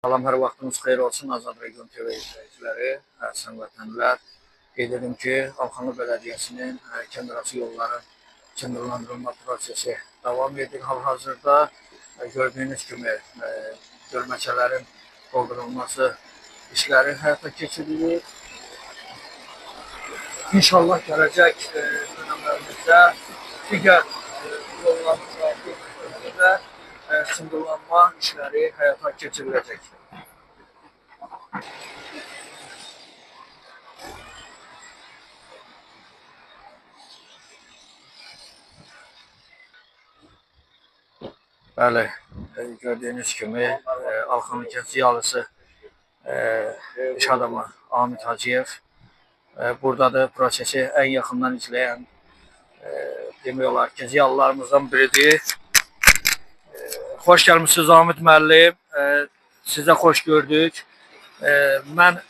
Salam, hər vaxtınız xeyir olsun Azad Region TV izləyiciləri, əziz vətənlər. Qeyd edim ki, Alxanlı Bələdiyyəsinin kəndarası yolların cınqırlandırılma prosesi davam edir. Hal-hazırda gördüyünüz kimi gölməçələrin doldurulması işləri həyata keçirilir. İnşallah gələcək dönəmlərimizdə digər yolların da cınqırlanma işləri həyata keçiriləcək. Bəli, gördüyünüz kimi Alxanlı kənd ziyalısı iş adamı Amid Hacıyev buradadır. Prosesi ən yaxından izləyən demək olar ki, ziyalılarımızdan biridir. Xoş gəlmisiniz Amid müəllim. Sizə xoş gördük. Mən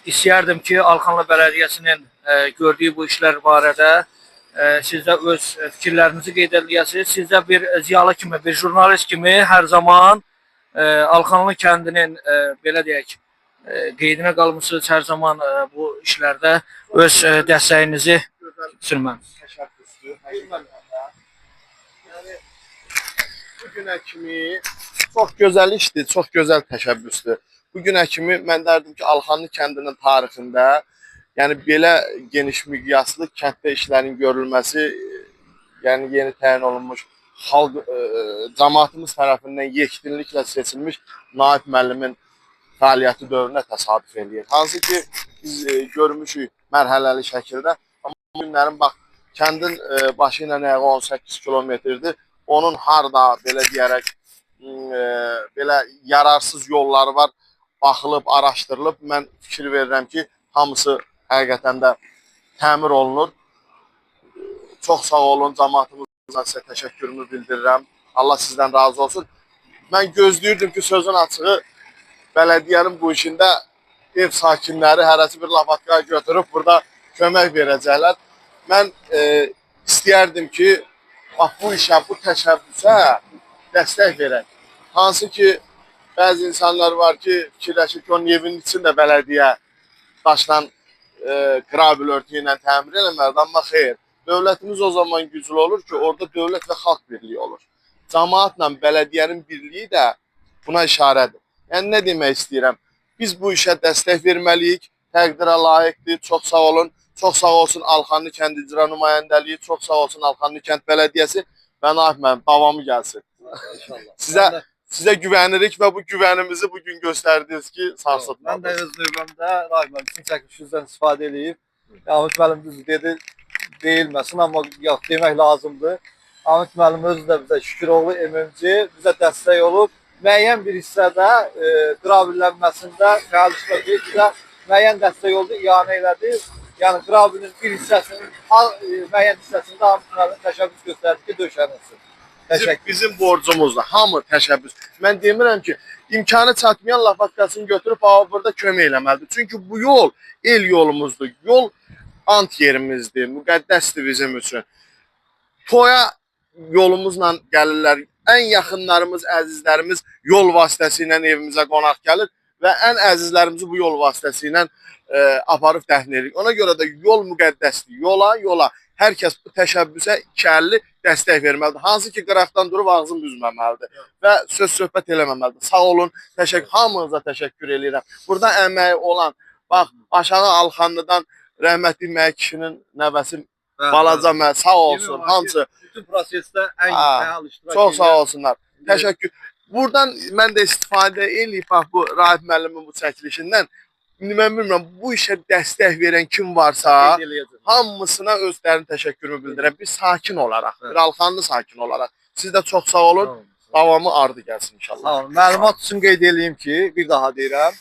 istəyərdim ki, Alxanlı Bələdiyyəsinin gördüyü bu işlər barədə siz də öz fikirlərinizi qeyd eləyəsiniz. Siz də bir ziyalı kimi, bir jurnalist kimi hər zaman Alxanlı kəndinin belə deyək, qeydinə qalmısınız. Hər zaman bu işlərdə öz dəstəyinizi sürməlisiniz. Təşəbbüslü, həqiqətən də. Yəni bu günə kimi çox gözəl işdir, çox gözəl təşəbbüsdür. Bu günə kimi mən dərdim ki, Alxanlı kəndinin tarixində, yəni belə geniş miqyaslı kənddə işlərin görülməsi, yəni yeni təyin olunmuş xalq cəmaatımız tərəfindən yekdinliklə seçilmiş Naif müəllimin fəaliyyəti dövrünə təsadüf eləyir. Hansı ki biz görmüşük mərhələli şəkildə. Amma bu günlərin bax kəndin başı ilə ayağı 18 kilometrdir. Onun harda belə deyərək belə yararsız yolları var, baxılıb, araşdırılıb. Mən fikir verirəm ki, hamısı həqiqətən də təmir olunur. Çox sağ olun, cəmaatımızdan sizə təşəkkürümü bildirirəm. Allah sizdən razı olsun. Mən gözləyirdim ki, sözün açığı bələdiyyənin bu işində ev sakinləri hərəsi bir lapatka götürüb burada kömək verəcəklər. Mən istəyərdim ki, bax bu işə, bu təşəbbüsə dəstək verək. Hansı ki, bəzi insanlar var ki, fikirləşir ki, onun evinin içində bələdiyyə daşla qravel örtüyü ilə təmir eləməlidir, amma xeyr. Dövlətimiz o zaman güclü olur ki, orada dövlət və xalq birliyi olur. Cəmaatla bələdiyyənin birliyi də buna işarədir. Yəni nə demək istəyirəm? Biz bu işə dəstək verməliyik, təqdirə layiqdir. Çox sağ olun. Çox sağ olsun Alxanlı kənd icra nümayəndəliyi, çox sağ olsun Alxanlı kənd bələdiyyəsi və Naif müəllim davamı gəlsin. İnşallah. Sizə güvənirik və bu güvənimizi bu gün göstərdiniz ki, sarsıtmadınız. Mən də öz növbəmdə Raif müəllim sizin çəkilişinizdən istifadə eləyib. Amid müəllim düzdür dedi, deyilməsin, amma yox demək lazımdır. Amid müəllim özü də bizə Şüküroğlu MMC bizə dəstək olub. Müəyyən bir hissədə qravillənməsində fəal iştirak edib, bizə müəyyən dəstək oldu, ianə elədi. Yəni qravilin bir hissəsinin, müəyyən hissəsində Amid müəllim təşəbbüs göstərdi ki, döşənilsin. Bizim borcumuzdur. Hamı təşəbbüs. Mən demirəm ki, imkanı çatmayan lapatkasını götürüb burada kömək eləməlidir. Çünki bu yol el yolumuzdur. Yol ant yerimizdir, müqəddəsdir bizim üçün. Toya yolumuzla gəlirlər. Ən yaxınlarımız, əzizlərimiz yol vasitəsilə evimizə qonaq gəlir və ən əzizlərimizi bu yol vasitəsilə aparıb dəfn edirik. Ona görə də yol müqəddəsdir. Yola, yola. Hər kəs bu təşəbbüsə iki əlli dəstək verməlidir. Hansı ki, qıraqdan durub ağzını büzməməlidir və söz söhbət eləməməlidir. Sağ olun, hamınıza təşəkkür eləyirəm. Burada əməyi olan, bax, aşağı Alxanlıdan rəhmətli Məlik kişinin nəvəsi balaca Məlik, sağ olsun, hamısı. Bütün prosesdə ən fəal iştirak Çox sağ olsunlar. Təşəkkür. Buradan mən də istifadə eləyib, bax, bu Raif müəllimin bu çəkilişindən. İndi mən bilmirəm, bu işə dəstək verən kim varsa, hamısına öz dərin təşəkkürümü bildirirəm. Bir sakin olaraq, bir Alxanlı sakin olaraq. Siz də çox sağ olun. Davamı ardı gəlsin inşallah. Sağ olun. Məlumat üçün qeyd eləyim ki, bir daha deyirəm.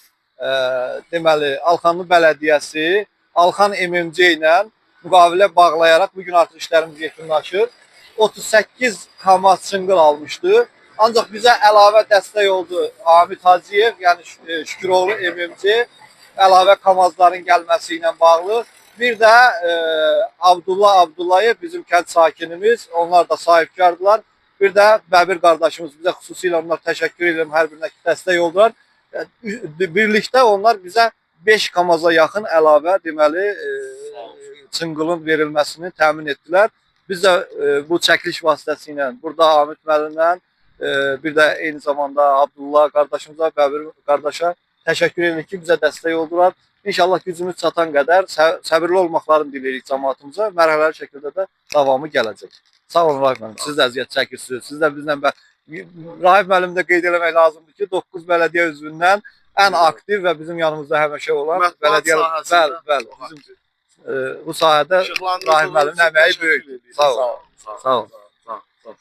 Deməli, Alxanlı Bələdiyyəsi Alxan MMC ilə müqavilə bağlayaraq bu gün artıq işlərimiz yekunlaşır. 38 KAMAZ çınqıl almışdı. Ancaq bizə əlavə dəstək oldu Amid Hacıyev, yəni Şüküroğlu MMC əlavə KAMAZların gəlməsi ilə bağlı. Bir də Abdullah Abdullayev bizim kənd sakinimiz, onlar da sahibkardılar. Bir də Bəbir qardaşımız bizə xüsusilə onlar təşəkkür edirəm, hər birinə dəstək oldular. Birlikdə onlar bizə 5 kamaza yaxın əlavə deməli çınqılın verilməsini təmin etdilər. Biz də bu çəkiliş vasitəsilə burada Amid müəllimlə, bir də eyni zamanda Abdullah qardaşımıza, Bəbir qardaşa təşəkkür edirik ki, bizə dəstək oldular. İnşallah gücümüz çatan qədər səbirli olmaqlarını diləyirik cəmaatımıza. Mərhələli şəkildə də davamı gələcək. Sağ olun Raif müəllim. Siz də əziyyət çəkirsiniz. Siz də bizlə Raif müəllim də qeyd eləmək lazımdır ki, 9 bələdiyyə üzvündən ən aktiv və bizim yanımızda həmişə olan Mətbuat bələdiyyə sahəsində bəli, bəli. Bizim bu sahədə İşıqlandırdığınız Raif müəllimin üçün əməyi təşəkkür böyükdür. edirik. Sağ olun. Sağ olun. Sağ olun. Sağ olun. Sağ olun.